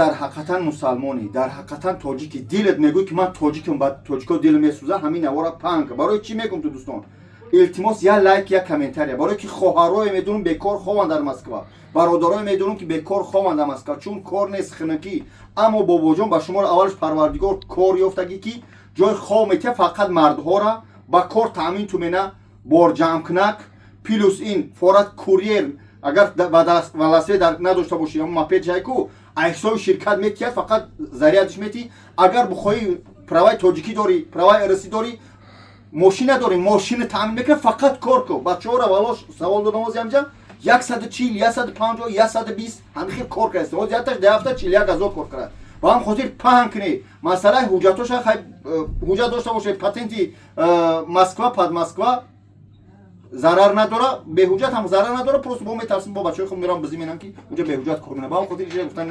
Дар ҳақиқатан мусалмонӣ, дар ҳақиқатан тоҷики, дилат мегӯй, ки ман тоҷикам, ба тоҷико дил месӯза, ҳамин навора паҳн кар. Барои чӣ мегӯм ту, дӯстон? Илтимос, як лайк, як комментария, барое ки хоҳарое медонам, бекор хованд дар Москва, бародарое медонам, ки бекор хованд дар Москва, чун кор нест, хинакӣ. Аммо, бобоҷон, ба шуморо аввалш Парвардигор кор ёфтагӣ, ки ҷои хов метия, фақат мардҳора ба кор таъмин ту мена, борҷамъкунак, плюс ин форат курьер. Агар ба даст велосипед надошта бошӣ, мопед ҷайку ҳисоби ширкат метиҳад, фақат зарядиш метиҳ. Агар бихоҳӣ, праваи тоҷикӣ дорӣ, праваи РС дорӣ, мошина дорӣ, мошина таъмин мекунад, фақат кор кун. Бачаҳоро вало савол додам, ози ҳамҷа 140, 150, 120, ҳамин хел кор кард. Ози якташ дар ҳафта 41 000 кор кард. Ба ҳам хотир паҳн кунед масъалаи ҳуҷҷатоша. Хай, ҳуҷҷат дошта бошед, патенти Москва, под Москва зарар надора, беҳуҷҷат ҳам зарар надора. Просто бо метарсим, бо бачаҳои худ мерам, бизӣ менам, ки уҷа беҳуҷҷат кор менам. Ба ҳам хотир иҷа гуфтан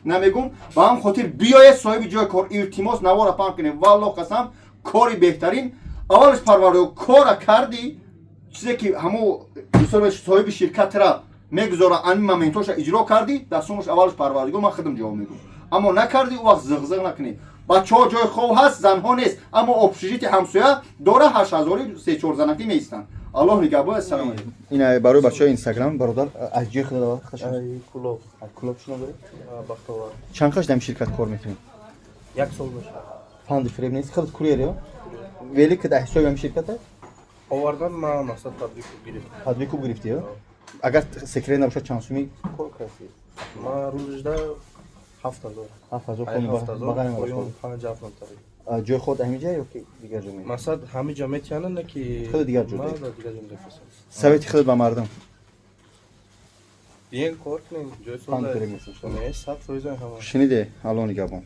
намегум. Ба ҳам хотир биёед, соҳиби ҷои кор, илтимос, навора паҳн кунед. Валлоҳ қасам, кори беҳтарин. Аввалаш Парвардигор кора кардӣ, чизе ки ҳамо соҳиби ширкатра мегузора, ани моментоша иҷро кардӣ, дастонаш аввалаш Парвардигор, ман худам ҷавоб мегӯм. Аммо накардӣ, ӯ вақт зиғзиғ накунӣ. Бачаҳо, ҷои хов ҳаст, занҳо нест, аммо общежитие ҳамсоя дора, 8000-и се-чор занакӣ меистанд. Аллоҳ нигаҳбон, ассалому алайкум. Ин барои бачаҳои Инстаграм, бародар, аз ҷои худа Кулоб. Кулоб шуно доред? Бахтовар. Чанд қаш дар ширкат кор мекунед? Як сол мешавад. Фанди фиреб нест, худат курьер ё велик дар ҳисоби ҳами ширката? Овардан, ман мақсад подвыкуп гирифтам. Подвыкуп гирифтӣ ё? Агар секрет набошад, чанд суми кор кардӣ? Ман рӯзда 7000. 7000? 7000 поён, панҷ ҳафт натари. Ҷои худ ҳамиҷа ё ки дигар ҷо? Мақсад ҳамиҷа метиҳана, не ки Худ дигар ҷо. Ман дар дигар ҷо мефасам. Совети худат ба мардум? Биен, кор кунем, ҷои Панд фиреб нест, иншоалло. Не, 100% ҳама. Шуниде, Аллоҳ нигаҳбон.